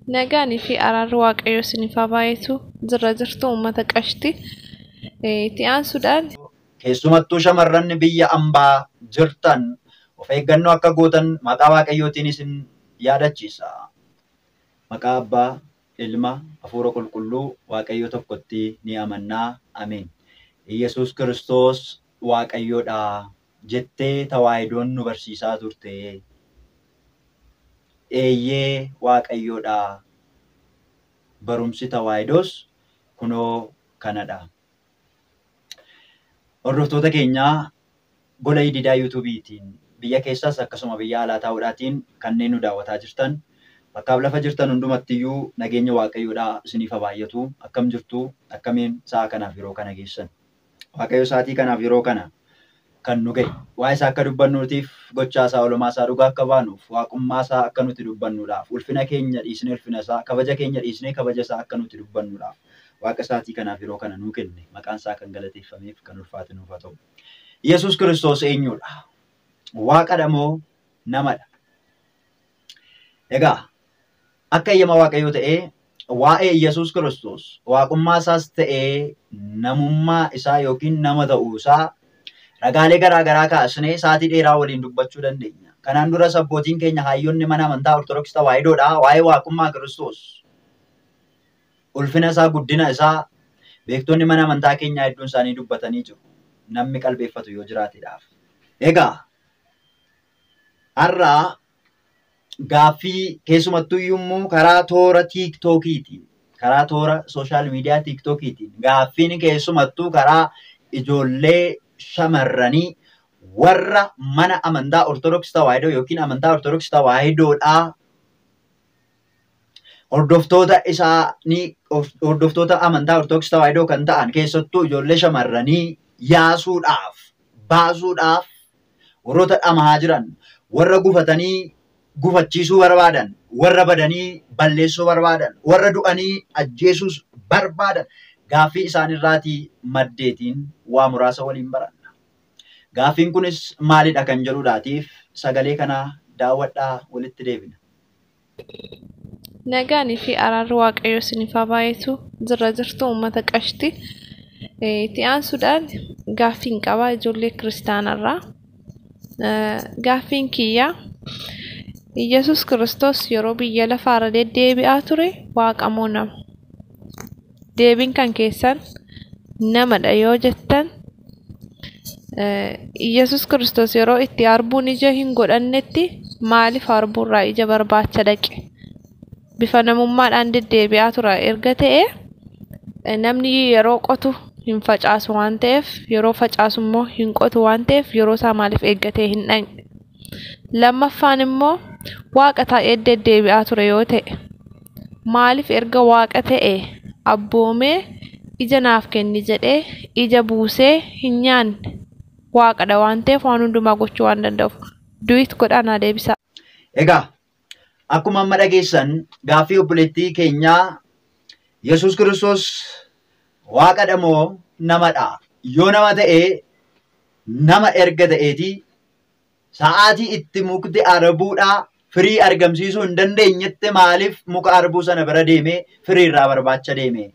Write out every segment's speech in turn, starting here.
Nagaanii fi araarri Waaqayyoo isiniif haa baay'atu. Jirra jirtu uummata qashti. Itti aansuudhaan Keessumattuu shamarran biyya ambaa jirtan of eeggannoo akka gootan maqaa Waaqayyootiin isin yaadachiisa. Maqaa Abbaa, Ilma, Hafuura Qulqulluu Waaqayyo tokkotti ni amannaa. Ameen. Iyyasuus Kiristoos Waaqayyoodha jettee Tawaahidoon nu barsiisaa turte. Eeyyee Waaqayyoodha. Barumsi Tawaahidoos kunoo kanadha. Hordoftoota keenyaa gola Ididaa yuutuubiitiin biyya keessaas akkasuma biyya alaa taa'uudhaatiin kanneen nu daawwataa jirtan bakkaaf lafa jirtan hundumattiyyuu nageenya Waaqayyoodhaa isiniif haa baay'atu. Akkam jirtu? Akkamiin sa'a kanaaf yeroo kana geessan? Waaqayyo sa'aatii kanaaf yeroo kana kan nu ga'e waa'ee isaa akka dubbannuutiif gochaa isaa oolmaa isaa dhugaa akka baanuuf waaqummaa isaa akka nuti dubbannuudhaaf ulfina keenya dhiisnee ulfina isaa kabaja keenya dhiisnee kabaja isaa akka nuti dubbannuudhaaf Waaqa isaatii kanaaf yeroo kana nuu kenne maqaan isaa kan galateeffameef kan ulfaate nuuf haa ta'u. Yesuus Kiristoos eenyudha? Waaqadha moo namadha? Egaa akka eeyyama Waaqayyoo ta'ee waa'ee Yesuus Kiristoos waaqummaa isaas ta'ee namummaa isaa yookiin nama ta'uu isaa ragaalee garaa garaa kaasnee sa'aatii dheeraa waliin dubbachuu dandeenya. Kanaan duras abbootiin keenya hayyoonni mana amantaa Ortodoksii Tawaahidoodha waa'ee waaqummaa Kiristoos ulfina isaa guddina isaa beektonni mana amantaa keenyaa hedduun isaanii dubbatanii jiru. Namni qalbeeffatu yoo jiraateedhaaf. Egaa har'a gaaffii keessumattuu immoo karaa toora tiiktookiitiin karaa toora sooshaal miidiyaa tiiktookiitiin gaaffiin keessumattuu karaa ijoollee shamarranii warra mana amantaa Ortodoksii Tawaahidoo yookiin amantaa Ortodoksii Tawaahidoodhaa hordoftoota isaanii hordoftoota amantaa Ortodoksii Tawaahidoo kan ta'an keessattuu ijoollee shamarranii yaasuudhaaf baasuudhaaf warroota dhamahaa jiran warra gufatanii gufachiisuu barbaadan warra badanii balleessuu barbaadan warra du'anii ajjeesuus barbaadan gaaffii isaanirraatii maddeetiin waa muraasa waliin baranna. Gaaffiin kunis maalidha kan jedhudhaatiif sagalee kana daawwadhaa walitti deebina. Nagaanii fi araarri Waaqayyoo isiniif haa baay'atu. Jirra jirtu uummata qashti. Itti aansuudhaan gaaffiin qabaa ijoollee kiristaanarraa. Gaaffiin kiyyaa Iyyasuus Kiristoos yeroo biyya lafaarra deddeebi'aa ture waaqa moo nama? Deebiin kan keessan namadha yoo jettan Iyyasuus Kiristoos yeroo itti harbuun ija hin godhannetti maaliif harbuurraa ija barbaacha dhaqe? Bifa namummaadhaan deddeebi'aa tura erga ta'e namni yeroo qotu hin facaasu waan ta'eef yeroo facaasu immoo hin qotu waan ta'eef yeroo isaa maaliif eeggatee hin dhaqne? Lammaffaan immoo waaqa taa'ee deddeebi'aa ture yoo ta'e maaliif erga waaqa ta'e abboomee ija naaf kenni jedhee ija buusee hin nyaanne? Waaqadha waan ta'eef waan hundumaa gochuu waan danda'uuf. Du'it godhaa naa deebisaa. Egaa akkuma amma dhageessan gaaffii obboleettii keenyaa Yesuus Kiristoos waaqadha moo namadha? Yoo nama ta'e nama erga ta'eeti sa'aatii itti mukti arbuudhaa firii argamsiisuu hin dandeenyetti maaliif muka arbuu sana bira deemee firii irraa barbaacha deeme?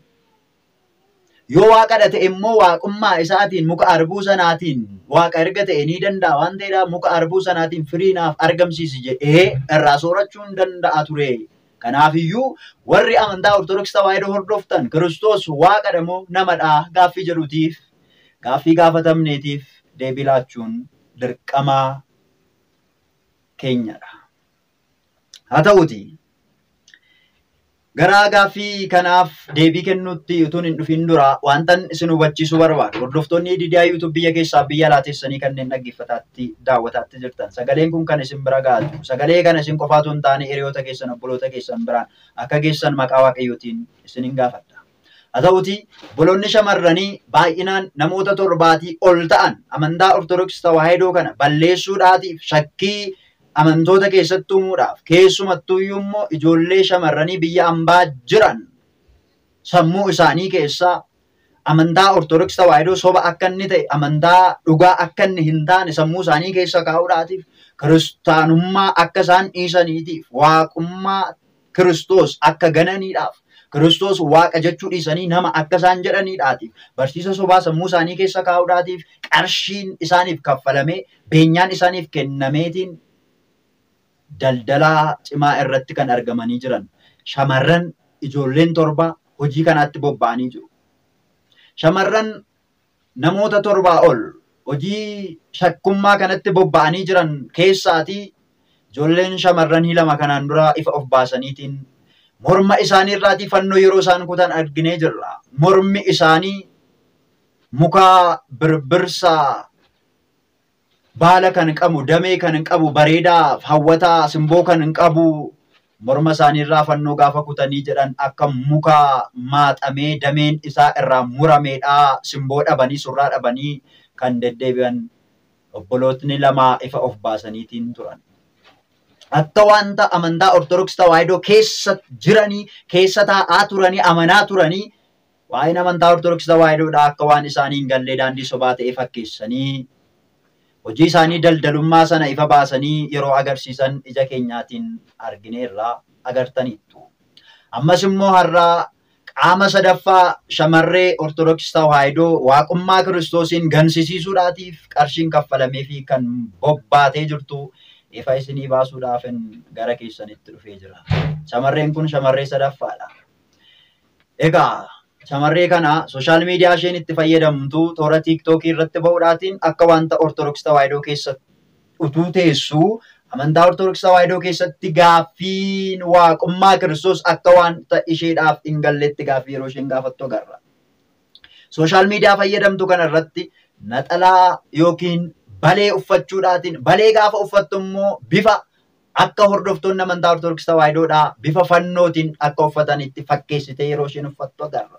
Yoo waaqadha ta'e immoo waaqummaa isaatiin muka arbuu sanaatiin waaqa erga ta'e ni danda'a waan ta'eedha muka arbuu sanaatiin firii naaf argamsiisi jedhee irraa soorachuu hin danda'a ture. Kanaafiyyuu warri amantaa Ortodoksii Tawaahidoo hordoftan Kiristoos waaqadha moo namadha gaaffii jedhutiif gaaffii gaafatamneetiif deebii laachuun dirqama keenyadha. Haa ta'uuti gara gaaffii kanaaf deebii kennuutti utuun hin dhufin dura wantan isin hubachiisuu barbaadu hordoftoonni Didiyaa YouTube biyya keessaa biyya alaa teessanii kanneen dhaggeeffataatti daawwataatti jirtan sagaleen kun kan isin bira gaatu sagalee kana isin qofaatu hin taane hiriyoota keessan obboloota keessan biraan akka geessan maqaa Waaqayyootiin isin hin gaafadha. Haa ta'uuti obboloonni shamarranii baay'inaan namoota 7 ol ta'an amantaa Ortodoksii Tawaahidoo kana balleessuudhaatiif shakkii amantoota keessatti uumuudhaaf keessumattuu immoo ijoollee shamarranii biyya ambaa jiran sammuu isaanii keessaa amantaa Ortodoksii Tawaahidoo soba akka inni ta'e amantaa dhugaa akka inni hin taane sammuu isaanii keessa kaa'uudhaatiif kiristaanummaa akka isaan dhiisaniitiif waaqummaa Kiristoos akka gananiidhaaf, Kiristoos waaqa jechuu dhiisanii nama akka isaan jedhaniidhaatiif, barsiisa sobaa sammuu isaanii keessa kaa'uudhaatiif qarshiin isaaniif kaffalamee beenyaan isaaniif kennameetiin daldalaa cimaa irratti kan argamanii jiran shamarran ijoolleen 7 hojii kanaatti bobba'anii jiru. Shamarran namoota 7 ol hojii shakkummaa kanatti bobba'anii jiran keessaatii ijoolleen shamarranii 2 kanaan dura ifa of baasaniitiin morma isaanii irraatii fannoo yeroo isaan kutan arginee jirra. Mormi isaanii muka birbirsaa baala kan qabu, damee kan qabu, bareedaa, hawwataa, simboo kan qabu morma isaanii irraa fannoo gaafa kutanii jedhan akka muka maaxamee dameen isaa irraa murameedha. Simboo dhabanii, surraa dhabanii kan deddeebi'an obbolootni 2 ifa of baasaniitiin turan. Akka wanta amantaa Ortodoksii Tawaahidoo keessa jiranii, keessa taa'aa turanii, amanaa turanii waa'een amantaa Ortodoksii Tawaahidoodha akka waan isaanii hin gallee daandii sobaa ta'e fakkeessanii hojii isaanii daldalummaa sana ifa baasanii yeroo agarsiisan ija keenyaatiin argineerra agartaniittu. Ammas immoo har'a qaama sadaffaa shamarree Ortodoksii Tawaahidoo waaqummaa Kiristoosiin gansisiisuudhaatiif qarshiin kaffalamee fi kan bobbaatee jirtu ifa isinii baasuudhaafin gara keessanitti dhufee jira. Shamarreen kun shamarree sadaffaadha. Egaa shamarree kana sooshaal miidiyaa isheen itti fayyadamtu toora tiiktookii irratti ba'uudhaatiin akka wanta Ortodoksii Tawaahidoo keessatti utuu teessu amantaa Ortodoksii Tawaahidoo keessatti gaaffiin waaqummaa Kiristoos akka wanta isheedhaaf hin galletti gaaffii yeroo isheen gaafattu agarra. Sooshaal miidiyaa fayyadamtu kana irratti naxalaa yookiin balee uffachuudhaatiin balee gaafa uffattu immoo bifa akka hordoftoonni amantaa Ortodoksii Tawaahidoodhaa bifa fannootiin akka uffatanitti fakkeessitee yeroo isheen uffattu agarra.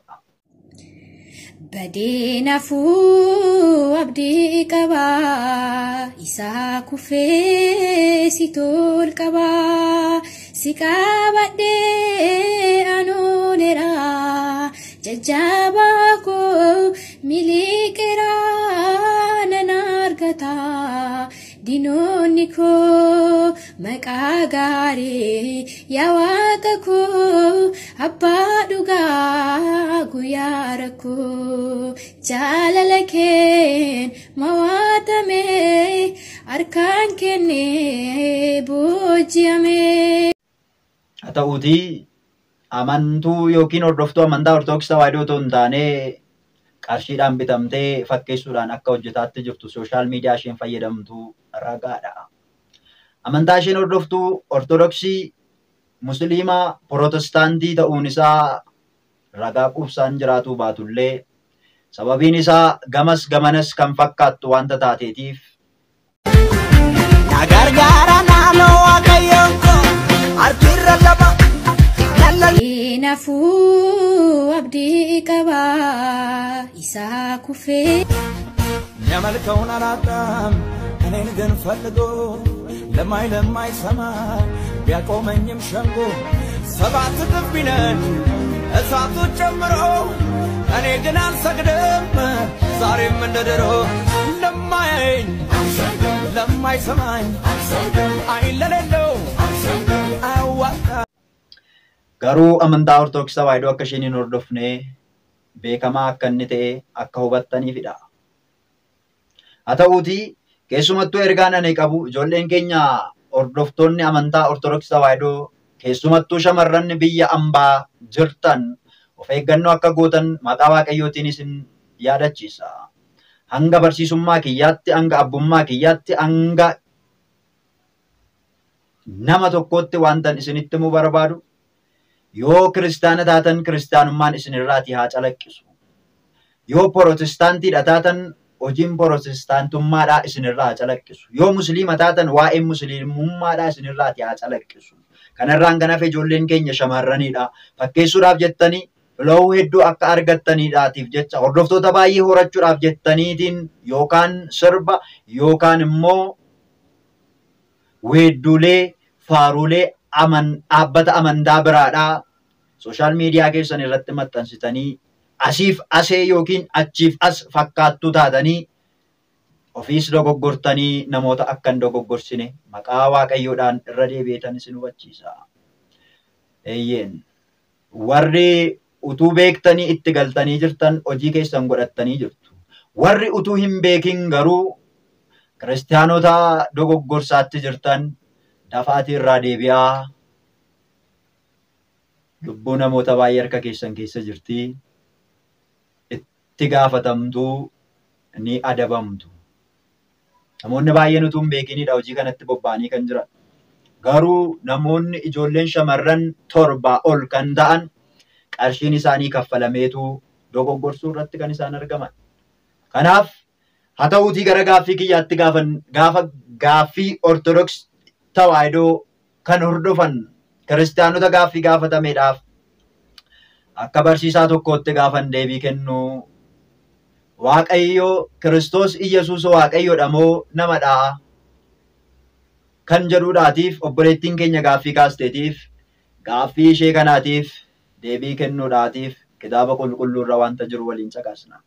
Badeen hafuu abdii qabaa, isaa kufee si tol qabaa, si qabadhee anooleraa, jajjabaa koo miliqeraa nan argataa. Diinoonni koo maqaa gaarii yaa waaqa koo abbaa dhugaa guyyaa rakkoo jaalala keen mawaatamee harkaan kennee booji'ame. Haa ta'uutii amantuu yookiin hordoftuu amantaa Ortodoksii Tawaahidoo otoo hin taane qarshiidhaan bitamtee fakkeessuudhaan akka hojjetaatti jirtu sooshaal miidiyaa isheen fayyadamtu ragaadha. Amantaa isheen hordoftuu Ortodoksii, Musliimaa, Pirootestaantii ta'uun isaa ragaa quubsaan jiraatuu baatullee sababiin isaa gamas gamanas kan fakkaattu wanta taateetiif. Na gargaara naannoo Waaqayyoon koo harkirra lama. Nafuu abdii qabaa isaa kufee. የሚያመልከውን አላጣም እኔን ግን ፈልጎ ለማይ ለማይሰማ ቢያቆመኝም ሸንጎ 7 እጥፍ ቢነድ እሳቱ ጨምሮ እኔ ግን አልሰግድም ዛሬም እንደ ድሮ ለማያየኝ ለማይሰማኝ አይን ለሌለው አያዋጣ። Garuu amantaa Ortodoksii Tawaahidoo akka isheen hin hordofne beekamaa akka inni ta'e akka hubattaniifidha. Haa ta'uutii keessumattuu ergaan ani qabu ijoolleen keenya hordoftoonni amantaa Ortodoksii Tawaahidoo keessumattuu shamarran biyya ambaa jirtan of eeggannoo akka gootan maqaa Waaqayyootiin isin yaadachiisa. Hanga barsiisummaa kiyyaatti, hanga abbummaa kiyyaatti, hanga nama tokkootti wantan isinitti himuu barbaadu yoo kiristaana taatan kiristaanummaan isinirraatii haa calaqqisu. Yoo pirootestaantiidha taatan hojiin pirootestaantummaadhaa isinirraa haa calaqqisu. Yoo musliima taatan waa'een musliimummaadhaa isinirraatii haa calaqqisu. Kanarraan kan hafe ijoolleen keenya shamarranidha. Fakkeessuudhaaf jettanii filoo hedduu akka argattaniidhaatiif jecha hordoftoota baay'ee horachuudhaaf jettaniitiin yookaan sirba yookaan immoo weedduulee faaruulee dhaabbata amantaa biraadhaa sooshaal miidiyaa keessan irratti maxxansitanii asiif asee yookiin achiif as fakkaattuu taatanii ofiis dogoggortanii namoota akka hin dogoggorsine maqaa Waaqayyoodhaan irra deebi'eetan isin hubachiisa. Eeyyeen warri utuu beektanii itti galtanii jirtan hojii keessan godhattanii jirtu. Warri utuu hin beekin garuu kiristaanota dogoggorsaatti jirtan dafaatii irraa deebi'aa. Lubbuu namoota baay'ee harka keessan keessa jirti. Itti gaafatamtu, ni adabamtu. Namoonni baay'een utuu hin beekinidha hojii kanatti bobba'anii kan jiran. Garuu namoonni ijoolleen shamarran 7 ol kan ta'an qarshiin isaanii kaffalameetu dogoggorsuu irratti kan isaan argaman. Kanaaf haa ta'uutii gara gaaffii kiyyaatti gaafa gaaffii Ortodoksii Tawaahidoo kan hordofan kiristaanota gaaffii gaafatameedhaaf akka barsiisaa tokkootti gaafan deebii kennu, Waaqayyo Kiristoos Iyyasuus Waaqayyoodha moo namadha kan jedhuudhaatiif obboleettiin keenya gaaffii kaasteetiif gaaffii ishee kanaatiif deebii kennuudhaatiif kitaaba qulqulluu irra wanta jiru waliin caqasna.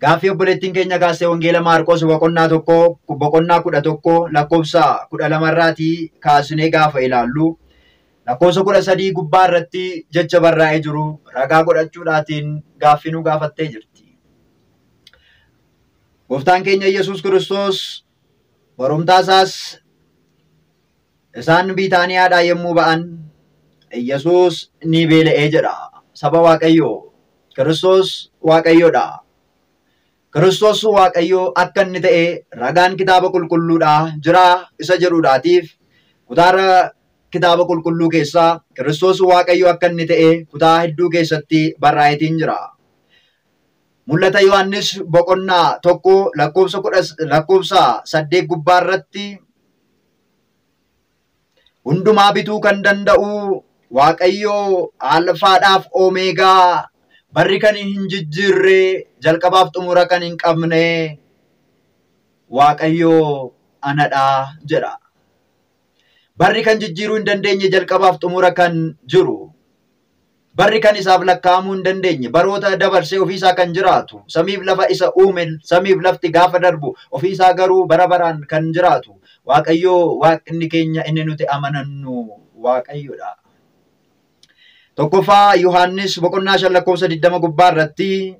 Gaaffii obboleettiin keenya kaastee Wangeela Maarqos boqonnaa 1 boqonnaa 11 lakkoofsa 12 irraatii kaasnee gaafa ilaallu lakkoofsa 13 gubbaa irratti jecha barraa'ee jiru ragaa godhachuudhaatiin gaaffii nu gaafattee jirti. Gooftaan keenya Iyyasuus Kiristoos barumsaa isaas isaan Biitaaniyaadhaa yommuu ba'an Iyyasuus ni beela'ee jedha. Saba Waaqayyoo Kiristoos Waaqayyoodha. Kiristoos Waaqayyoo akka inni ta'e ragaan kitaaba qulqulluudhaa jira isa jedhuudhaatiif kutaara kitaaba qulqulluu keessaa Kiristoos Waaqayyoo akka inni ta'e kutaa hedduu keessatti barraa'eetiin jira. Mul'ata Yohaannis boqonnaa 1 lakkoofsa 8 gubbaa irratti hundumaa bituu kan danda'u Waaqayyoo Alfaadhaaf Omeegaa barri kan hin jijjiirre jalqabaaf xumura kan hin qabne Waaqayyoo anadha jedha. Barri kan jijjiiruu hin dandeenye jalqabaaf xumura kan jiru, barri kan isaaf lakkaa'amuu hin dandeenye, baroota dabarsee ofiisaa kan jiraatu, samiif lafa isa uume, samiif lafti gaafa darbu ofiisaa garuu bara baraan kan jiraatu Waaqayyoo Waaqni keenya inni nuti amanannu Waaqayyoodha. Tokkoffaa Yohaannis boqonnaa 5 lakkoofsa 20 gubbaa irratti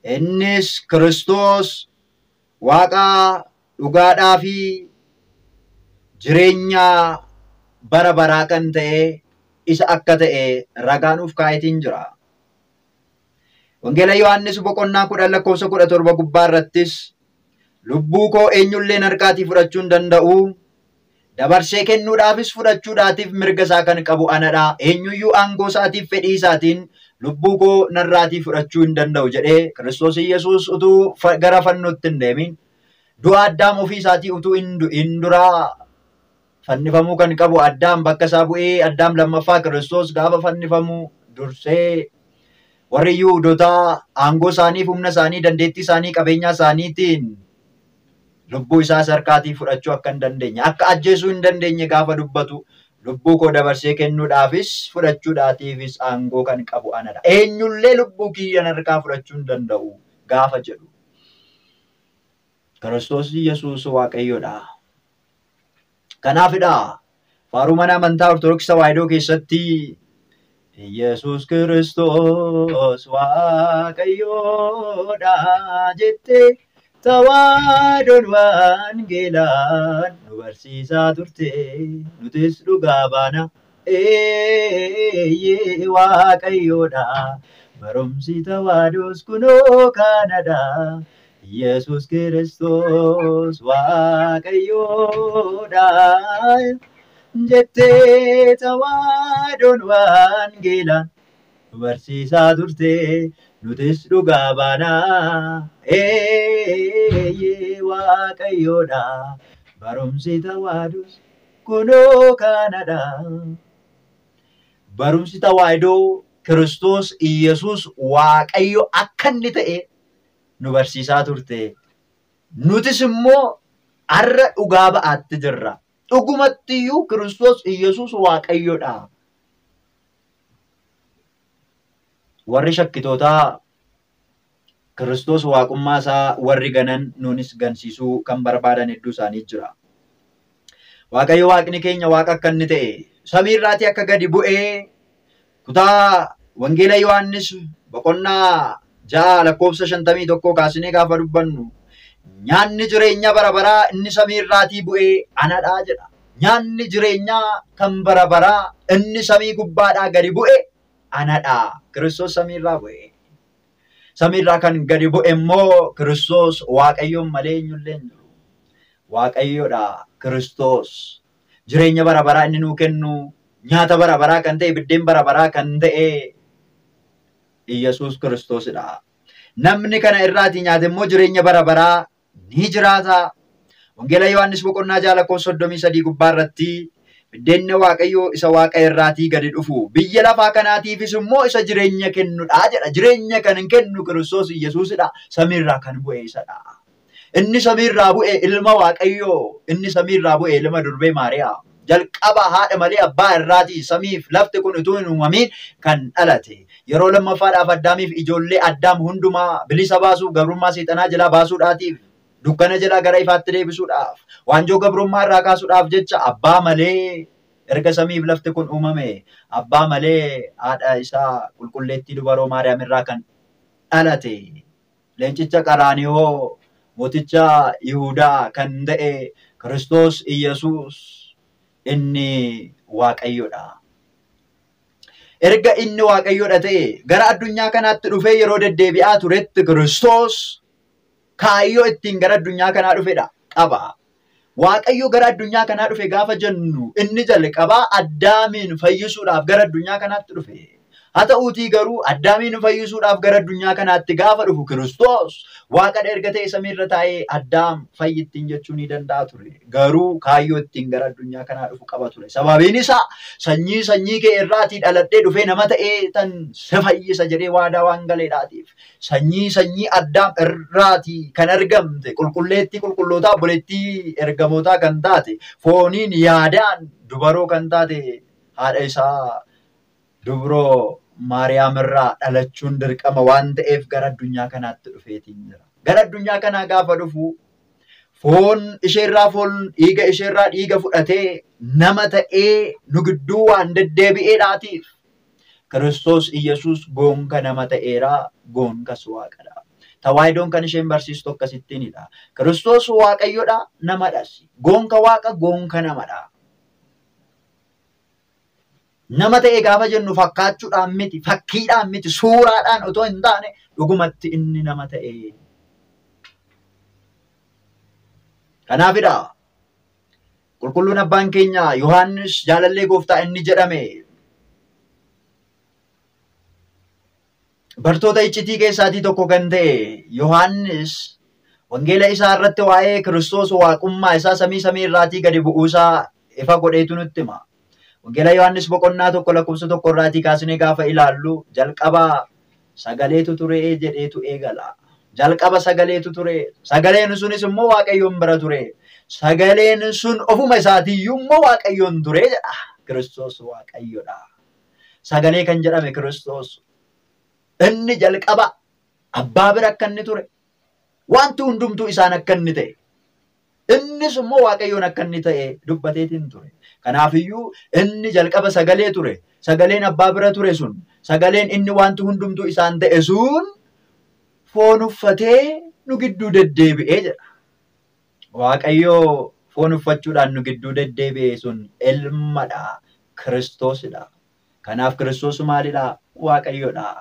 innis Kiristoos Waaqa dhugaadhaa fi jireenya bara baraa kan ta'e isa akka ta'e ragaa nuuf kaa'eetiin jira. Wangeela Yohaannis boqonnaa 10 lakkoofsa 17 gubbaa irrattis lubbuu koo eenyulleen harkaatii fudhachuu hin danda'u, dabarsee kennuudhaafis fudhachuudhaatiif mirga isaa kan qabu anadha. Eenyuyyuu aangoo isaatiif fedhii isaatiin lubbuu koo narraatii fudhachuu hin danda'u jedhee Kiristoos Iyyasuus utuu gara fannootti hin deemin du'a Addaam ofii isaatii utuu hin du'in duraa fannifamuu kan qabu Addaam bakka isaa bu'ee Addaam lammaffaa Kiristoos gaafa fannifamu dursee warri Yihuudootaa aangoo isaaniif humna isaanii dandeettii isaanii qabeenyaa isaaniitiin lubbuu isaas harkaatii fudhachuu akka hin dandeenye akka ajjeesuu hin dandeenye gaafa dubbatu lubbuu koo dabarsee kennuudhaafis fudhachuudhaatiifis aangoo kan qabu anadha. Eenyullee lubbuu kiyyan harkaa fudhachuu hin danda'u gaafa jedhu Kiristoos Iyyasuus Waaqayyoodha. Kanaafidha faaruu mana amantaa Ortodoksii Tawaahidoo keessatti Iyyasuus Kiristoos Waaqayyoodha jettee Tawaahidoon wangeelaan nu barsiisaa turte, nutis dhugaa baana. Eeyyee Waaqayyoodha. Barumsi Tawaahidoos kunoo kanadha. Iyyasuus Kiristoos Waaqayyoodha jettee Tawaahidoon wangeelaan nu barsiisaa turte, nutis dhugaa baana. Eeyyee Waaqayyoodha. Barumsi Tawaahidoos kunoo kanadha. Barumsi Tawaahidoo Kiristoos Iyyasuus Waaqayyo akka inni ta'e nu barsiisaa turte. Nutis immoo har'a dhugaa ba'aatti jirra. Dhugumatti iyyuu Kiristoos Iyyasuus Waaqayyoodha. Warri shakkitootaa Kiristoos waaqummaa isaa warri ganan nuunis gansiisuu kan barbaadan hedduu isaanii jira. Waaqayyo Waaqni keenya Waaqa akka inni ta'e samiirraatii akka gadi bu'ee kutaa Wangeela Yohaannis boqonnaa 6 lakkoofsa 51 kaasnee gaafa dubbannu nyaanni jireenya bara baraa inni samiirraatii bu'ee anadhaa jedha. Nyaanni jireenyaa kan bara baraa inni samii gubbaadhaa gadi bu'e anadhaa. Kiristoos samiirraa bu'e. Samiirraa kan gadi bu'e immoo Kiristoos Waaqayyoon malee eenyullee hin jiru. Waaqayyoodha Kiristoos. Jireenya bara baraa inni nuu kennu, nyaata bara baraa kan ta'e, biddeen bara baraa kan ta'e Iyyasuus Kiristoosidha. Namni kana irraatii nyaate immoo jireenya bara baraa ni jiraata. Wangeela Yohaannis boqonnaa 6 lakkoofsa 33 gubbaa irratti biddeenni Waaqayyoo isa Waaqa irraatii gadi dhufu biyya lafaa kanaatiifis immoo isa jireenya kennudha jedha. Jireenya kan kennu Kiristoos Iyyasuusidha. Samiirraa kan bu'e isadha. Inni samiirraa bu'e ilma Waaqayyoo, inni samiirraa bu'e ilma durbee Maariyaam. Jalqaba haadha malee abbaa irraatii samiif lafti kun utuu hin uumamin kan dhalate. Yeroo lammaffaadhaaf Addaamiif ijoollee Addaam hundumaa bilisa baasuuf gabrummaa seexanaa jalaa baasuudhaatiif dukkana jalaa gara ifaatti deebisuudhaaf waanjoo gabrummaa irraa kaasuudhaaf jecha abbaa malee erga samiif lafti kun uumame abbaa malee haadha isaa qulqulleettii dubaroo Maariyaam irraa kan dhalate leencicha Qaraaniyoo mooticha Yihudaa kan ta'e Kiristoos Iyyasuus inni Waaqayyoodha. Erga inni Waaqayyoodha ta'e gara addunyaa kanaatti dhufee yeroo deddeebi'aa turetti Kiristoos kaayyoo ittiin gara addunyaa kanaa dhufedha qaba. Waaqayyo gara addunyaa kanaa dhufe gaafa jennu inni jalqabaa Addaamiin fayyisuudhaaf gara addunyaa kanaatti dhufe. Haa ta'uutii garuu Addaamiin fayyisuudhaaf gara addunyaa kanaatti gaafa dhufu Kiristoos Waaqadha erga ta'e samiirra taa'ee Addaam fayyittiin jechuu ni danda'a ture. Garuu kaayyoo ittiin gara addunyaa kanaa dhufu qaba ture. Sababiin isaa sanyii kee irraatii dhaladhee dhufee nama ta'ee tan si fayyisa jedhee waadaa waan galeedhaatiif. Sanyii Addaam irraatii kan argamte qulqulleettii qulqullootaa obboleettii ergamootaa kan taate fooniin yaadaan dubaroo kan taate haadha isaa dubroo Maariyaam irraa dhalachuun dirqama waan ta'eef gara addunyaa kanaatti dhufeetiin jira. Gara addunyaa kanaa gaafa dhufu foon isheerraa foon dhiiga isheerraa dhiiga fudhatee nama ta'ee nu gidduu waan deddeebi'eedhaatiif Kiristoos Iyyasuus goonka nama ta'eera, goonkas Waaqadha. Tawaayidoon kan isheen barsiistu akkasittiinidha. Kiristoos Waaqayyoodha, namadhas. Goonka Waaqa, goonka namadha. Nama ta'e gaafa jennu fakkaachuudhaan miti, fakkiidhaan miti, suuraadhaan otoo hin taane dhugumatti inni nama ta'e. Kanaafidha qulqulluun abbaan keenya Yohaannis jaalallee gooftaa inni jedhame bartoota iccitii keessaatii tokko kan ta'e Yohaannis wangeela isaa irratti waa'ee Kiristoos waaqummaa isaa samii irraatii gadi bu'uusaa ifa godheetu nutti hima. Wangeela Yohaannis boqonnaa 1 lakkoofsa 1 irraatii kaasnee gaafa ilaallu jalqaba sagaleetu ture jedheetu eegala. Jalqaba sagaleetu ture. Sagaleen sunis immoo Waaqayyoon bira ture. Sagaleen sun ofuma isaatiiyyuu immoo Waaqayyoon ture jedha. Kiristoos Waaqayyoodha. Sagalee kan jedhame Kiristoos inni jalqaba abbaa bira akka inni ture. Wanti hundumtuu isaan akka inni ta'e. Innis immoo Waaqayyoon akka inni ta'e dubbateetiin ture. Kanaafiyyuu inni jalqaba sagalee ture. Sagaleen abbaa bira ture sun, sagaleen inni wanti hundumtuu isaan ta'e sun foon uffatee nu gidduu deddeebi'ee jedha. Waaqayyoo foon uffachuudhaan nu gidduu deddeebi'e sun ilmadha. Kiristoosidha. Kanaaf Kiristoos maalidha? Waaqayyoodha.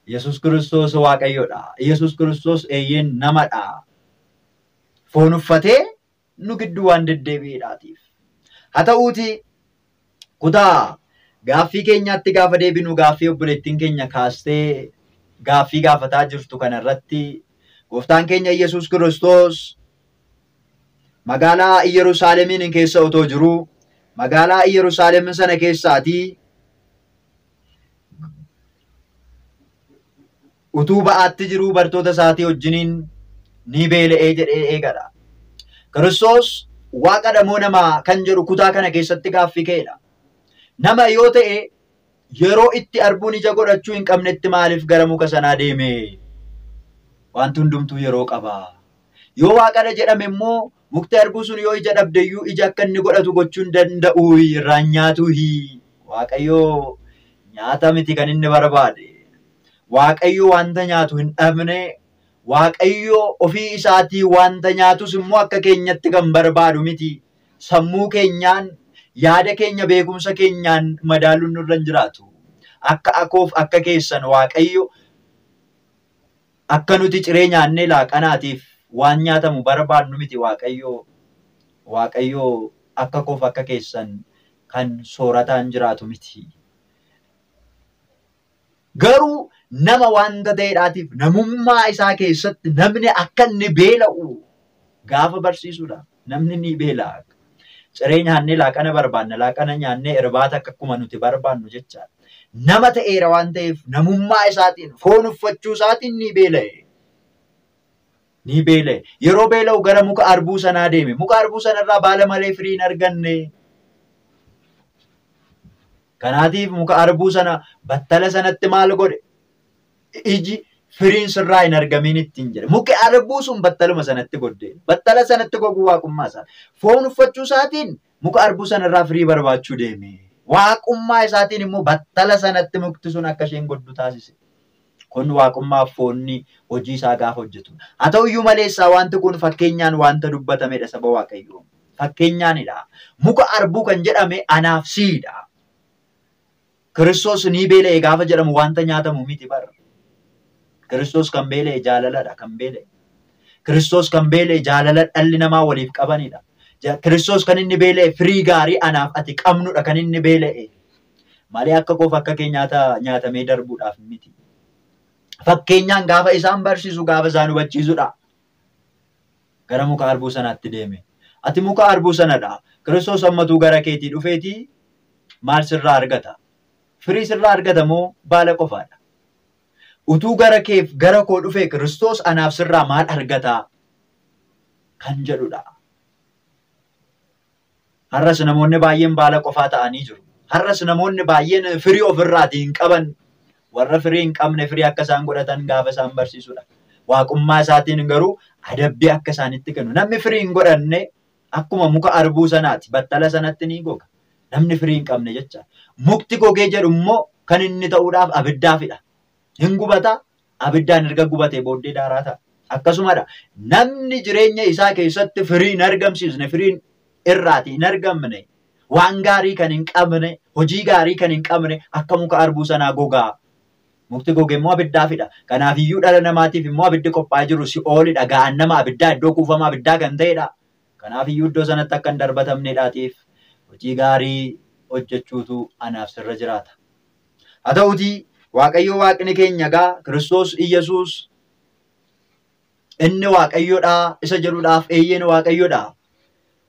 Yesuus Kiristoos Waaqayyoodha. Yesuus Kiristoos eeyyeen namadha. Foon uffatee nu gidduu waan deddeebi'eedhaatiif. Haa ta'uutii kutaa gaaffii keenyaatti gaafa deebinu gaaffii obboleettiin keenya kaastee gaaffii gaafataa jirtu kanarratti gooftaan keenya Yesuus Kiristoos magaalaa Iyyeruusaalemiin keessa otoo jiruu magaalaa Iyyeruusaalem sana keessaatii utuu ba'aatti jiruu bartoota isaatii wajjiniin ni beela'ee jedhee eegala. Kiristoos Waaqadha moo namaa kan jedhu kutaa kana keessatti gaaffii ka'edha. Nama yoo ta'e yeroo itti arbuun ija godhachuu hin qabnetti maaliif gara muka sanaa deeme? Wanti hundumtuu yeroo qaba. Yoo waaqadha jedhame immoo mukti harbuu sun yoo ija dhabdeyyuu ija akka inni godhatu gochuu hin danda'u irraan nyaatuuhi. Waaqayyoo nyaata miti kan inni barbaade. Waaqayyo wanta nyaatu hin dhabne. Waaqayyo ofii isaatii wanta nyaatus immoo akka keenyatti kan barbaadu miti. Sammuu keenyaan, yaada keenya, beekumsa keenyaan madaaluun nurra hin jiraatu. Akka akoof akka keessan Waaqayyo akka nuti ciree nyaannee laaqanaatiif waan nyaatamu barbaadnu miti Waaqayyo. Waaqayyo akka koof akka keessan kan soorataan jiraatu miti. Garuu nama wanta ta'eedhaatiif namummaa isaa keessatti namni akka inni beela'u gaafa barsiisudha. Namni ni beela'a. Ciree nyaannee laaqana barbaanna. Laaqana nyaannee irbaata akka akkuma nuti barbaannu jechaadha. Nama ta'eera waan ta'eef namummaa isaatiin foon uffachuu isaatiin ni beela'e. Ni beela'e. Yeroo beela'u gara muka harbuu sanaa deeme. Muka harbuu sanarraa baala malee firii hin arganne. Kanaatiif muka harbuu sana battala sanatti maal godhe? Iji firiin sirraa hin argamin ittiin jedhe. Muki harbuu sun battaluma sanatti godde. Battala sanatti goguu waaqummaa isaa. Foon uffachuu isaatiin muka harbuu sanarraa firii barbaachuu deeme. Waaqummaa isaatiin immoo battala sanatti mukti sun akka isheen goddu taasise. Kun waaqummaa foonni hojii isaa gaafa hojjetu. Haa ta'uyyuu maleessaa wanti kun fakkeenyaan wanta dubbatamedha saba Waaqayyoo. Fakkeenyaanidha. Muka harbuu kan jedhame anaaf siidha. Kiristoos ni beela'e gaafa jedhamu wanta nyaatamu miti bara. Kiristoos kan beela'e jaalaladha kan beela'e. Kiristoos kan beela'e jaalala dhalli namaa waliif qabanidha. Kiristoos kan inni beela'e firii gaarii anaaf ati qabnudha kan inni beela'e. Malee akka koof akka kee nyaatamee darbuudhaaf miti. Fakkeenyaan gaafa isaan barsiisu gaafa isaan hubachiisudha. Gara muka harbuu sanaatti deeme. Ati muka harbuu sanadha. Kiristoos ammatuu gara keetii dhufeetii maal sirraa argata? Firii sirraa argata moo baala qofaadha? Utuu gara keef gara koo dhufe Kiristoos anaaf sirraa maal argata? Kan jedhudha. Har'as namoonni baay'een baala qofaa ta'anii jiru. Har'as namoonni baay'een firii ofirraatii hin qaban. Warra firii hin qabne firii akka isaan godhatan gaafa isaan barsiisudha. Waaqummaa isaatiin garuu adabbii akka isaanitti kennu. Namni firii hin godhanne akkuma muka harbuu sanaati. Battala sanatti ni goga. Namni firii hin qabne jecha. Mukti gogee jedhu immoo kan inni ta'uudhaaf abiddaafidha. Hin gubata, abiddaan erga gubatee booddee daaraa ta'a. Akkasumadha. Namni jireenya isaa keessatti firii hin argamsiisne, firiin irraatii hin argamne, waan gaarii kan hin qabne, hojii gaarii kan hin qabne akka muka harbuu sanaa gogaa. Mukti goge immoo abiddaafidha. Kanaafiyyuu dhala namaatiif immoo abiddi qophaa'ee jiru si'oolidha. Gahannama abiddaa iddoo kuufama abiddaa kan ta'edha. Kanaafiyyuu iddoo sanatti akka hin darbatamnedhaatiif hojii gaarii hojjechuutu anaaf sirra jiraata. Haa ta'uutii Waaqayyo Waaqni keenya egaa Kiristoos Iyyasuus inni Waaqayyoodha isa jedhuudhaaf eeyyeen Waaqayyoodha.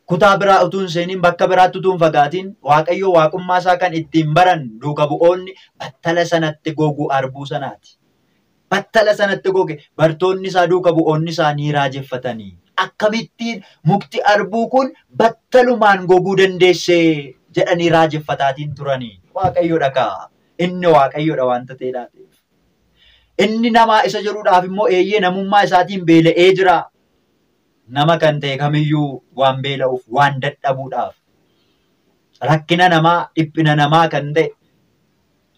Kutaa biraa utuu hin seeniin bakka biraatti utuu hin fagaatiin Waaqayyo waaqummaa isaa kan ittiin baran duuka bu'oonni battala sanatti goguu harbuu sanaati. Battala sanatti goge bartoonni isaa duuka bu'oonni isaa ni raajeffatanii. Akkamittiin mukti harbuu kun battalumaan goguu dandeesse jedhanii raajeffataatiin turanii. Waaqayyoodha kaa. Inni Waaqayyoodha wanta ta'eedhaatiif. Inni namaa isa jedhuudhaaf immoo eeyyee namummaa isaatiin beela'ee jira. Nama kan ta'e kamiyyuu waan beela'uuf, waan dadhabuudhaaf. Rakkina namaa, dhiphina namaa kan ta'e,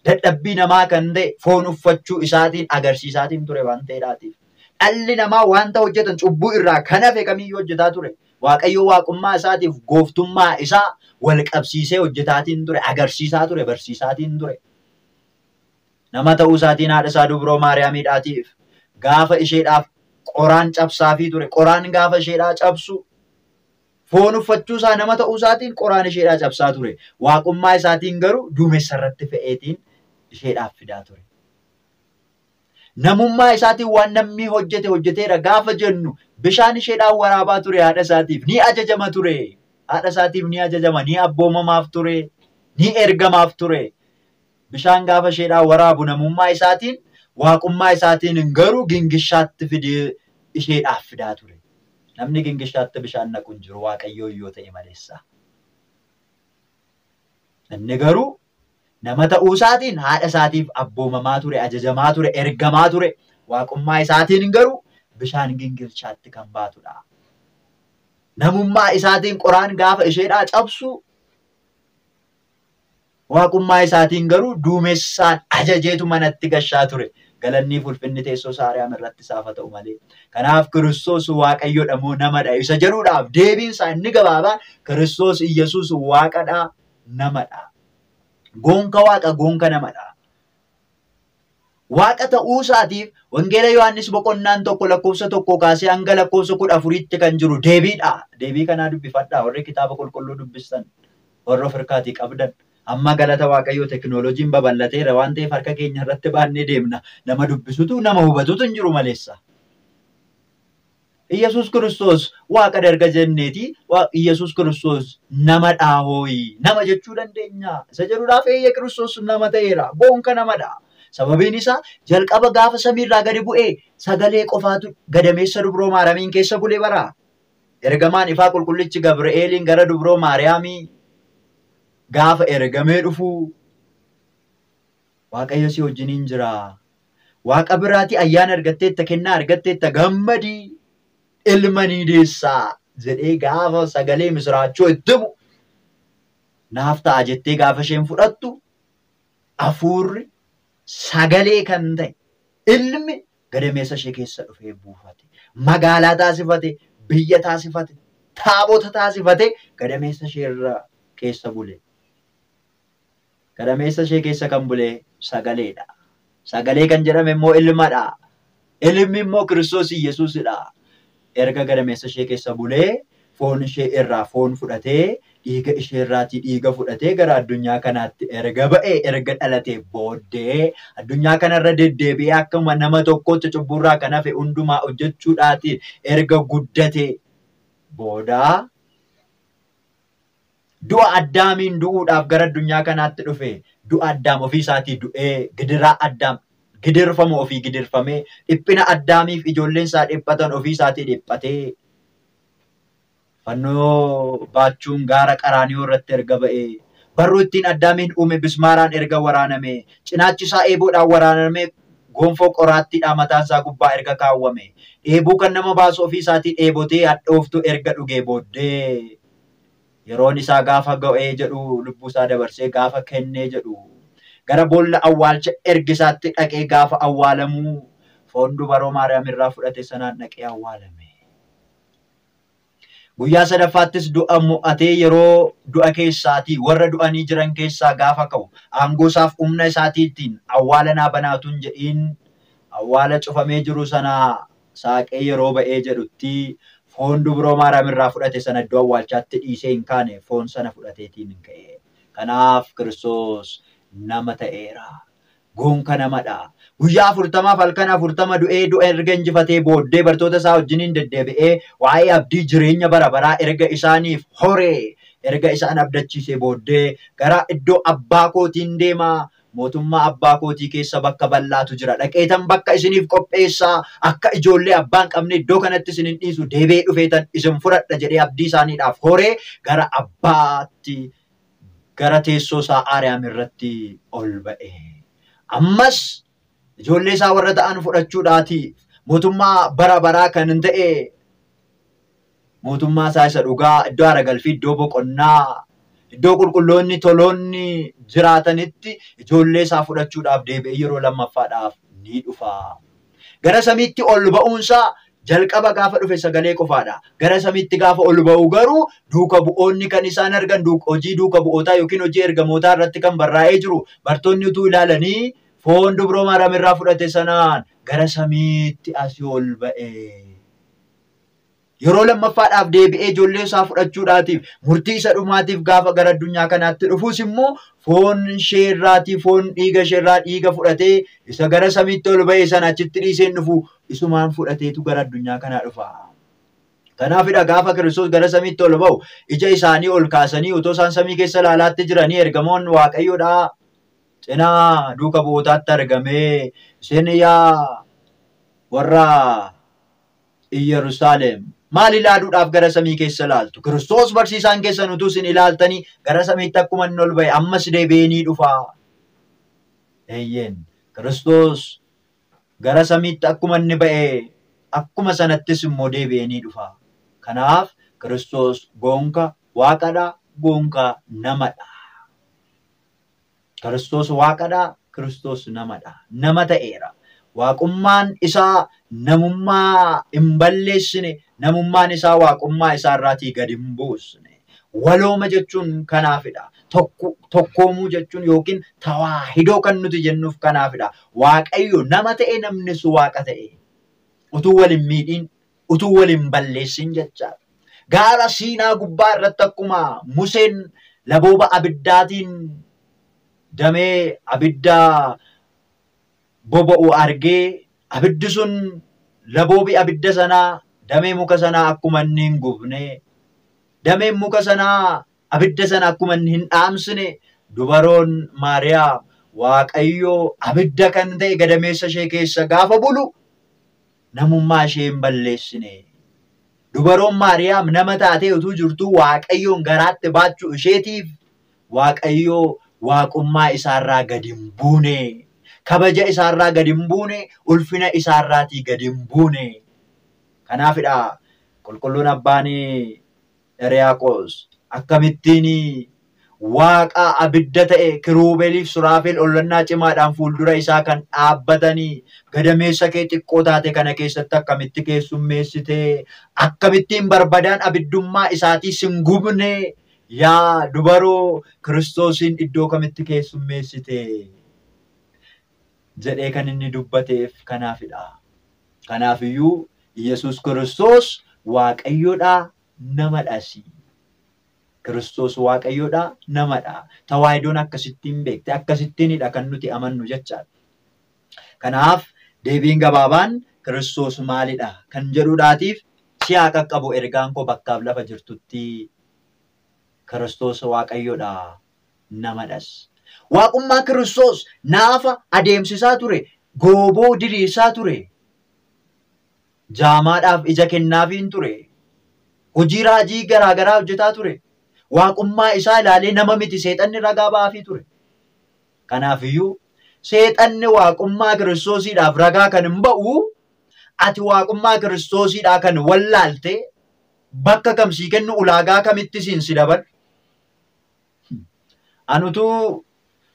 dadhabbii namaa kan ta'e foon uffachuu isaatiin agarsiisaatiin ture waan ta'eedhaatiif. Dhalli namaa wanta hojjetan cubbuu irraa kan hafe kamiyyuu hojjetaa ture. Waaqayyo waaqummaa isaatiif gooftummaa isaa wal qabsiisee hojjetaatiin ture, agarsiisaa ture, barsiisaatiin ture. Nama ta'uu isaatiin haadha isaa dubroo Maariyaamiidhaatiif gaafa isheedhaaf qoraan cabsaafii ture. Qoraan gaafa isheedhaa cabsu foon uffachuu isaa nama ta'uu isaatiin qoraan isheedhaa cabsaa ture. Waaqummaa isaatiin garuu duumessa irratti fe'eetiin isheedhaaf fidaa ture. Namummaa isaatiin waan namni hojjete hojjeteera gaafa jennu bishaan isheedhaan waraabaa ture haadha isaatiif ni ajajama ture. Haadha isaatiif ni ajajama, ni abboomamaaf ture, ni ergamaaf ture. Bishaan gaafa isheedhaan waraabu namummaa isaatiin waaqummaa isaatiin garuu gingishaatti fidee isheedhaaf fidaa ture. Namni gingishaatti bishaan naqu hin jiru Waaqayyoo yoo ta'e maleessa. Inni garuu nama ta'uu isaatiin haadha isaatiif abboomamaa ture, ajajamaa ture, ergamaa ture. Waaqummaa isaatiin garuu bishaan gingilchaatti kan baatudha. Namummaa isaatiin qoraan gaafa isheedhaa cabsu, waaqummaa isaatiin garuu duumessaan ajajeetu manatti gashaa ture. Galanni ulfinni teessoo Saariyaam irratti isaaf haa ta'u malee. Kanaaf Kiristoos Waaqayyoodha moo namadha isa jedhuudhaaf deebiin isaa inni gabaabaan Kiristoos Iyyasuus Waaqadha, namadha. Gonka Waaqa, gonka namadha. Waaqa ta'uu isaatiif Wangeela Yohaannis boqonnaan 1 lakkoofsa 1 kaasee hanga lakkoofsa 14tti kan jiru deebiidha. Deebii kanaa dubbifadhaa warri kitaaba qulqulluu dubbistan, warra of harkaatii qabdan. Amma galata Waaqayyoo teknooloojiin babal'ateera waan ta'eef harka keenya irratti baannee deemna. Nama dubbisutu nama hubatutu hin jiru maleessa. Iyyasuus Kiristoos Waaqa darga jenneeti Iyyasuus Kiristoos nama dhaahooyi. Nama jechuu dandeenya. Isa jedhuudhaaf eeyyee Kiristoos nama ta'eera. Gonka namadha. Sababiin isaa jalqaba gaafa samiirraa gadi bu'ee sagalee qofaatu gadameessa dubroo Maariyaamiin keessa bulee bara. Ergamaan ifaa qulqullichi Gabri'eeliin gara dubroo Maariyaamii gaafa ergamee dhufu Waaqayyo si wajjiniin jira. Waaqa biraatii ayyaana argatteetta, kennaa argatteetta, gammadii ilma ni deessaa jedhee gaafa sagalee misiraachoo itti himu naaf ta'a jettee gaafa isheen fudhattu hafuurri sagalee kan ta'e ilmi gadameessa ishee keessa dhufee buufate. Magaalaa taasifate, biyya taasifate, taabota taasifate gadameessa ishee irra keessa bule. Gadameessa ishee keessa kan bule sagaleedha. Sagalee kan jedhame immoo ilmadha. Ilmi immoo Kiristoos Iyyasuusidha. Erga gadameessa ishee keessa bulee foon ishee irraa foon fudhatee dhiiga ishee irraatii dhiiga fudhatee gara addunyaa kanaatti erga ba'ee erga dhalatee booddee addunyaa kanarra deddeebi'ee akkuma nama tokkootti cubburraa kan hafe hundumaa hojjechuudhaatiin erga guddatee boodaa du'a Addaamiin du'uudhaaf gara addunyaa kanaatti dhufe. Du'a Addaam ofii isaatii du'ee gidiraa Addaam gidirfamu ofii gidirfamee dhiphina Addaamiif ijoolleen isaa dhiphatan ofii isaatii dhiphatee fannoo baachuun gaara Qaraaniyoo irratti erga ba'ee barruu ittiin Addaamiin uume bismaaraan erga waraaname cinaachi isaa eeboodhaan waraaname gonfoo qoraattiidhaan mataan isaa gubbaa erga kaawwame dheebuu kan nama baasu ofii isaatii dheebotee hadhooftu erga dhugee booddee yeroon isaa gaafa ga'ee jedhu lubbuu isaa dabarsee gaafa kennee jedhu gara boolla awwaalcha ergisaatti dhaqee gaafa awwaalamuu foon dubaroo Maariyaam irraa fudhate sanaan dhaqee awwaalame. Guyyaa sadaffaattis du'a mo'atee yeroo du'a keessaatii warra du'anii jiran keessaa gaafa ka'u aangoo isaaf humna isaatiitiin awwaala naa banaatuun jedhiin awwaala cufamee jiru sanaa saaqee yeroo ba'ee jedhutti foon dubroo Maariyaam irraa fudhate sana iddoo awwaalchaatti dhiisee hin kaane foon sana fudhateetiin hin ka'e. Kanaaf Kiristoos nama ta'eera. Gonka namadha. Guyyaa 40 halkan 40 du'ee du'a erga injifatee booddee bartoota isaa wajjiniin deddeebi'ee waa'ee abdii jireenya bara baraa erga isaaniif horee erga isaan abdachiisee booddee gara iddoo abbaa kootiin deemaa. Mootummaa abbaa kootii keessa bakka bal'aatu jira. Dhaqeetan bakka isiniif qopheessaa akka ijoollee abbaan qabne iddoo kanatti isin hin dhiisu deebi'ee dhufeetan isin fudhadha jedhee abdii isaaniidhaaf horee gara abbaatti gara teessoo isaa Aariyaam irratti ol ba'e. Ammas ijoollee isaa warra ta'an fudhachuudhaati mootummaa bara baraa kan hin ta'e mootummaa isaa isa dhugaa iddoo aara-galfii, iddoo boqonnaa, iddoo qulqulloonni toloonni jiraatanitti ijoollee isaa fudhachuudhaaf deebi'ee yeroo lammaffaadhaaf ni dhufa. Gara samiitti ol ba'uunsaa jalqaba gaafa dhufe sagalee qofaadha. Gara samiitti gaafa ol ba'u garuu duuka bu'oonni kan isaan argan hojii duuka bu'ootaa yookiin hojii ergamootaa irratti kan barraa'ee jiru bartoonni utuu ilaalanii foon dubroo Maariyaam irraa fudhate sanaan gara samiitti asii ol ba'e. Yeroo lammaffaadhaaf deebi'ee ijoollee isaa fudhachuudhaatiif murtii isa dhumaatiif gaafa gara addunyaa kanaatti dhufus immoo foon ishee irraatii foon dhiiga ishee irraa dhiiga fudhatee isa gara samiitti ol ba'e sana achitti dhiiseen dhufu isumaan fudhateetu gara addunyaa kanaa dhufa. Kanaafidha gaafa Kiristoos gara samiitti ol ba'u ija isaanii ol kaasanii otoo isaan samii keessa ilaalaatti jiranii ergamoonni Waaqayyoodhaa cinaa duuka bu'ootaatti argamee isin yaa warra Iyyerusaalem maal ilaaluudhaaf gara samii keessa ilaaltu? Kiristoos barsiisaan keessan utuu isin ilaaltanii gara samiitti akkuma inni ol ba'e ammas deebi'ee ni dhufa. Eeyyeen Kiristoos gara samiitti akkuma inni ba'e Akkuma sanattis immoo deebi'ee ni dhufa. Kanaaf Kiristoos gonka waaqadha, gonka namadha. Kiristoos waaqadha, Kiristoos namadha. Nama ta'eera. Waaqummaan isaa namummaa hin balleessine, namummaan isaa waaqummaa isaa irraatii gad hin buusne. Walooma jechuun kanaafidha. Tokkoomuu jechuun yookiin tawaahidoo kan nuti jennuuf kanaafidha. Waaqayyo nama ta'e, namnis waaqa ta'e. Utuu wal hin miidhin, utuu wal hin balleessin jechaadha. Gaara Siinaa gubbaa irratti akkuma Museen labooba abiddaatiin damee abiddaa boba'u argee, abiddi sun laboobi abidda sanaa damee muka sanaa akkuma inni hin gubne, dameen muka sanaa abidda sana akkuma inni hin dhaamsine, dubaroon Maariyaam Waaqayyo abidda kan ta'e gadameessa ishee keessa gaafa bulu namummaa ishee hin balleessine. Dubaroon Maariyaam nama taatee utuu jirtuu Waaqayyoon garaatti baachuu isheetiif Waaqayyo waaqummaa isaarraa gad hin buune. Kabaja isaarraa gad hin buune, ulfina isaarraatii gad hin buune. Kanaafidha qulqulluun abbaan Hiriyaaqoos akkamittiin waaqa abidda ta'e kiruubeliif suraafel ollannaa cimaadhaan fuuldura isaa kan dhaabbatanii gadameessa kee xiqqoo taate kana keessatti akkamitti keessummeessite, akkamittiin barbadaan abiddummaa isaatii sin gubne, yaa dubaroo Kiristoosiin iddoo kamitti keessummeessite jedhee kan inni dubbateef kanaafidha. Kanaafiyyuu Yesuus Kiristoos Waaqayyoodha, namadhas. Kiristoos Waaqayyoodha, namadha. Tawaahidoon akkasittiin beekte, akkasittiinidha kan nuti amannu jechaadha. Kanaaf deebiin gabaabaan Kiristoos maalidha kan jedhuudhaatiif si haa qaqqabu ergaan koo bakkaaf lafa jirtutti Kiristoos Waaqayyoodha, namadhas. Waaqummaa Kiristoos naafa adeemsisaa ture, gooboo diriirsaa ture, jaamaadhaaf ija kennaafiin ture, hojii raajii garaagaraa hojjetaa ture. Waaqummaa isaa ilaalee nama miti seexanni ragaa ba'aafii ture. Kanaafiyyuu seexanni waaqummaa Kiristoosiidhaaf ragaa kan hin ba'u, ati waaqummaa Kiristoosiidhaa kan wallaalte bakka kam sii kennu, ulaagaa kamitti siin si dabalu. Anutuu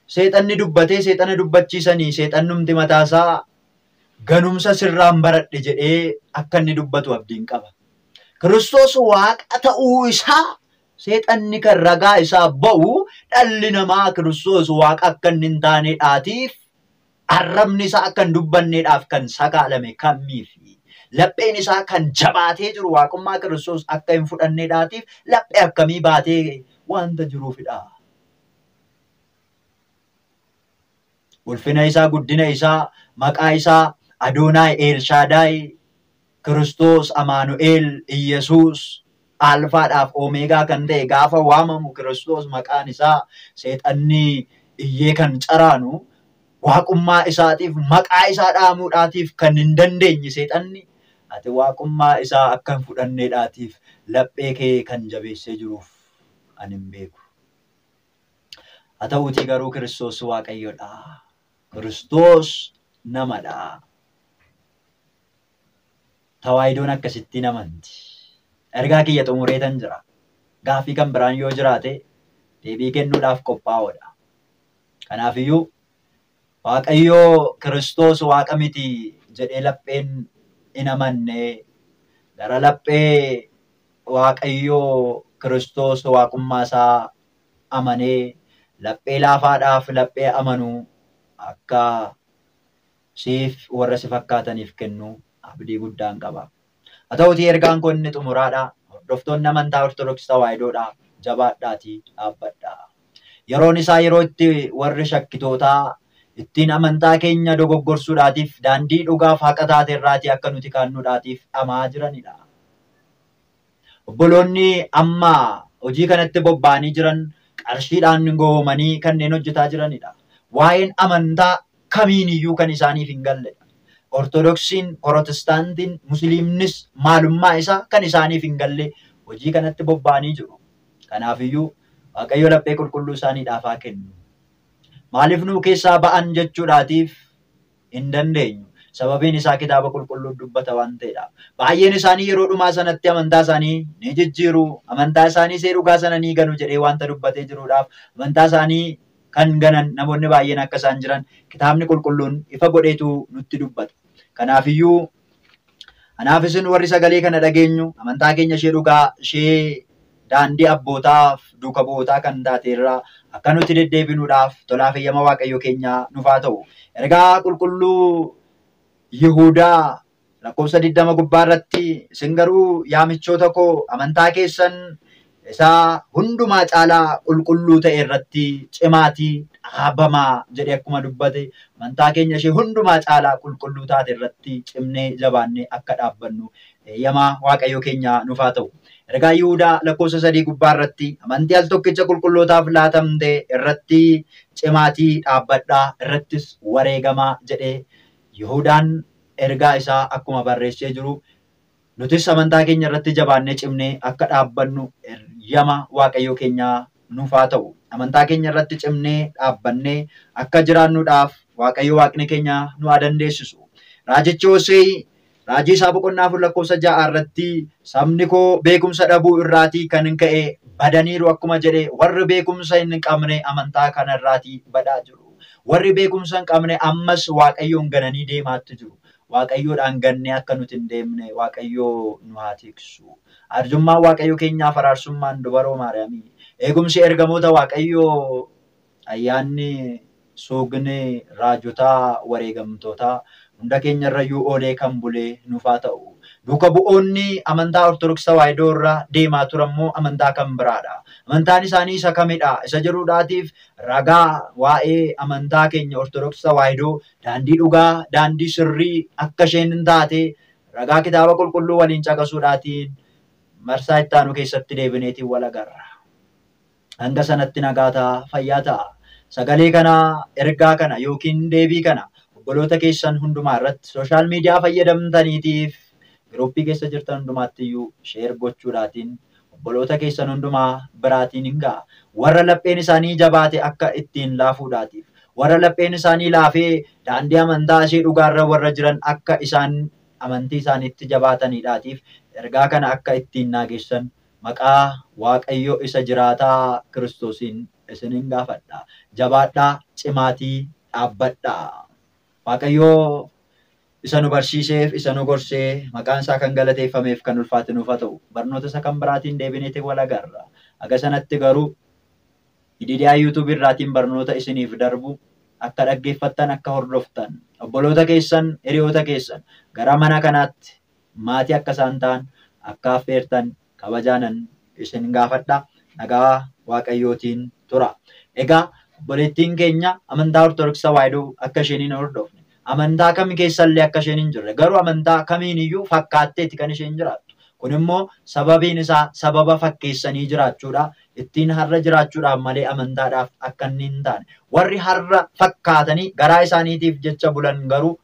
seexanni dubbatee seexana dubbachiisanii seexannumti mataasaa ganumsa sirraan baradhe jedhee akka inni dubbatu abdiin qaba. Kiristoos waaqa ta'uu isaa seexanni kan ragaa isaa ba'u, dhalli namaa Kiristoos waaqa akka inni hin taaneedhaatiif arrabni isaa akka hin dubbanneedhaaf kan sakaalame kamiifi lapheen isaa kan jabaatee jiru waaqummaa Kiristoos akka hin fudhanneedhaatiif laphee akkamii baatee wanta jiruufidha. Ulfina isaa, guddina isaa, maqaa isaa Adoonaay, Elshaadaay, Kiristoos, Amaanu'eel, Iyyasuus, Alfaadhaaf Omeegaa kan ta'e gaafa waamamu Kiristoos maqaan isaa seexanni iyyee kan caraanu waaqummaa isaatiif maqaa isaa dhaamuudhaatiif kan hin dandeenye seexanni ati waaqummaa isaa akka hin fudhanneedhaatiif laphee kee kan jabeessee jiruuf ani hin beeku. Haa ta'uutii garuu Kiristoos Waaqayyoodha. Kiristoos namadha. Tawaahidoon akkasittiin amanti. Ergaa kiyya xumureetan jira. Gaaffii kan biraan yoo jiraate deebii kennuudhaaf qophaa'oodha. Kanaafiyyuu Waaqayyoo Kiristoos waaqa miti jedhee lapheen hin amanne, gara laphee Waaqayyoo Kiristoos waaqummaa isaa amanee laphee laafaadhaaf laphee amanuu akka siif warra si fakkaataniif kennu abdii guddaan qaba. Haa ta'uutii ergaan koo inni xumuraadha. Hordoftoonni amantaa Ortodoksii Tawaahidoodha. Jabaadhaatii dhaabbadhaa. Yeroon isaa yeroo itti warri shakkitootaa ittiin amantaa keenya dogoggorsuudhaatiif daandii dhugaaf haqa taate irraatii akka nuti kaannuudhaatiif dhamaa jiranidha. Obboloonni amma hojii kanatti bobba'anii jiran qarshiidhaan goomanii kanneen hojjetaa jiranidha. Waa'een amantaa kamiiniyyuu kan isaaniif hin galledha. Ortodoksiin, Protestaantiin, Musliimnis maalummaa isaa kan isaaniif hin galle hojii kanatti bobba'anii jiru. Kanaafiyyuu Waaqayyo laphee qulqulluu isaaniidhaaf haa kennu. Maaliif nuu keessaa ba'an jechuudhaatiif hin dandeenyu. Sababiin isaa kitaaba qulqulluu dubbata waan ta'eedha. Baay'een isaanii yeroo dhumaa sanatti amantaa isaanii ni jijjiiru. Amantaa isaanii see dhugaa sana ni ganu jedhee wanta dubbatee jiruudhaaf amantaa isaanii kan ganan namoonni baay'een akka isaan jiran kitaabni qulqulluun ifa godheetu nutti dubbata. Kanaafiyyuu anaaf isin warri sagalee kana dhageenyu amantaa keenya ishee dhugaa ishee daandii abbootaaf duuka bu'ootaa kan taate irraa akka nuti deddeebinuudhaaf tolaaf eeyyama Waaqayyo keenyaa nuuf haa ta'u. Ergaa qulqulluu Yihuudaa lakkoofsa 20 gubbaa irratti isin garuu yaa michoota koo amantaa keessan isaa hundumaa caalaa qulqulluu ta'e irratti cimaatii dhaabamaa jedhee akkuma dubbate amantaa keenya ishee hundumaa caalaa qulqulluu taate irratti cimnee jabaannee akka dhaabbannu eeyyamaa Waaqayyo keenyaa nuuf haa ta'u. Ergaa Yihuudaa lakkoofsa 3 gubbaa irratti amantii al tokkicha qulqullootaaf laatamte irratti cimaatii dhaabbadhaa irrattis wareegamaa jedhee Yihuudaan ergaa isaa akkuma barreessee jiru nutis amantaa keenya irratti jabaannee cimnee akka dhaabbannu eeyyama Waaqayyo keenyaa nuuf haa ta'u. Amantaa keenya irratti cimnee dhaabbannee akka jiraannuudhaaf Waaqayyo Waaqni keenya nu haa dandeessisu. Raajichi Hosee raajii isaa boqonnaa 4 lakkoofsa 6 irratti sabni koo beekumsa dhabuu irraatii kan ka'e badaniiru akkuma jedhe warri beekumsa hin qabne amantaa kana irraatii badaa jiru. Warri beekumsa hin qabne ammas Waaqayyoon gananii deemaatti jiru. Waaqayyoodhaan gannee akka nuti hin deemne Waaqayyoo nu haa tiksu. Arjummaan Waaqayyo keenyaaf araarsummaan dubaroo Maariyaamii. Eegumsi ergamoota Waaqayyoo ayyaanni suugni raajotaa wareegamtootaa hunda keenya irrayyuu oolee kan bulee nuuf haa ta'u. Duuka bu'oonni amantaa Ortodoksii Tawaahidoo irra deemaa turan immoo amantaa kan biraadha. Amantaan isaanii isa kamidha? Isa jedhuudhaatiif ragaa waa'ee amantaa keenya Ortodoksii Tawaahidoo daandii dhugaa, daandii sirrii akka isheen hin taate ragaa kitaaba qulqulluu waliin caqasuudhaatiin marsaa itti aanu keessatti deebineetiin wal agarra. Hanga sanatti nagaa ta'a, fayyaa ta'a. Sagalee kana, ergaa kana yookiin deebii kana obboloota keessan hundumaa irratti sooshaal miidiyaa fayyadamtaniitiif giruuppii keessa jirtan hundumaatti iyyuu sheer gochuudhaatiin obboloota keessan hundumaa biraatiin hin ga'a. Warra lapheen isaanii jabaate akka ittiin laafuudhaatiif, warra lapheen isaanii laafee daandii amantaa ishee dhugaarra warra jiran akka isaan amantii isaaniitti jabaataniidhaatiif ergaa kana akka ittiin naageessan maqaa Waaqayyo isa jiraataa Kiristoosiin isinin gaafadha. Jabaadhaa, cimaatii dhaabbadhaa. Waaqayyo isa nu barsiiseef, isa nu gorsee, maqaan isaa kan galateeffameef kan ulfaate nuuf haa ta'u. Barnoota isa kan biraatiin deebineeti wal agarra. Haga sanatti garuu Ididiyaa YouTube irraatiin barnoota isiniif darbu akka dhaggeeffattan, akka hordoftan, obboloota keessan, hiriyoota keessan gara mana kanaatti maatii akka isaan ta'an akka affeertan kabajaanan isin gaafadha. Nagaa Waaqayyootiin tura. Egaa obboleettiin keenya amantaa Ortodoksii Tawaahidoo akka isheen hin hordofne, amantaa kam keessallee akka isheen hin jirre, garuu amantaa kamiin iyyuu fakkaatteeti kan isheen jiraattu. Kun immoo sababiin isaa sababa fakkeessanii jiraachuudha. Ittiin har'a jiraachuudhaaf malee amantaadhaaf akka inni hin taane. Warri har'a fakkaatanii garaa isaaniitiif jecha bulan garuu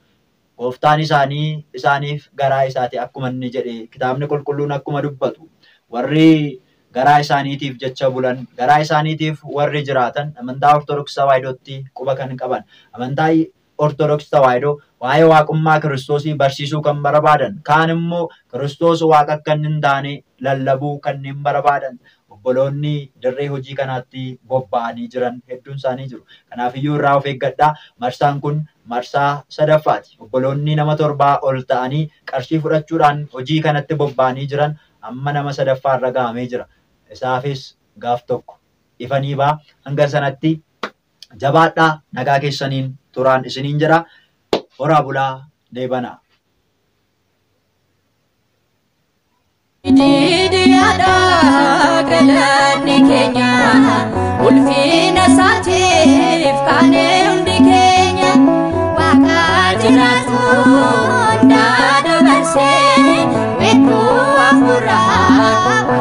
gooftaan isaanii isaaniif garaa isaati akkuma inni jedhe kitaabni qulqulluun akkuma dubbatu. Warri garaa isaaniitiif jecha bulan, garaa isaaniitiif warri jiraatan amantaa Ortodoksii Tawaahidootti quba kan qaban, amantaa Ortodoksii Tawaahidoo waa'ee waaqummaa Kiristoosii barsiisuu kan barbaadan, kaan immoo Kiristoos waaqa akka inni hin taane lallabuu kanneen barbaadan obboloonni dirree hojii kanaatti bobba'anii jiran hedduun isaanii jiru. Kanaafiyyuu irraa of eeggadhaa. Marsaan kun marsaa sadaffaati. Obboloonni nama 7 ol ta'anii qarshii fudhachuudhaan hojii kanatti bobba'anii jiran amma nama sadaffaa irra gahamee jira. Isaafis gaaf tokko ifanii ba'a. Hanga sanatti jabaadhaa, nagaa keessaniin turaan isiniin jedha. Horaa bulaa, deebanaa. Didiyaadha galanni keenya ulfina isaatiif kaanee hundi keenya Waaqa jiraatu hundaa dabarsee weedduu hafuuraa.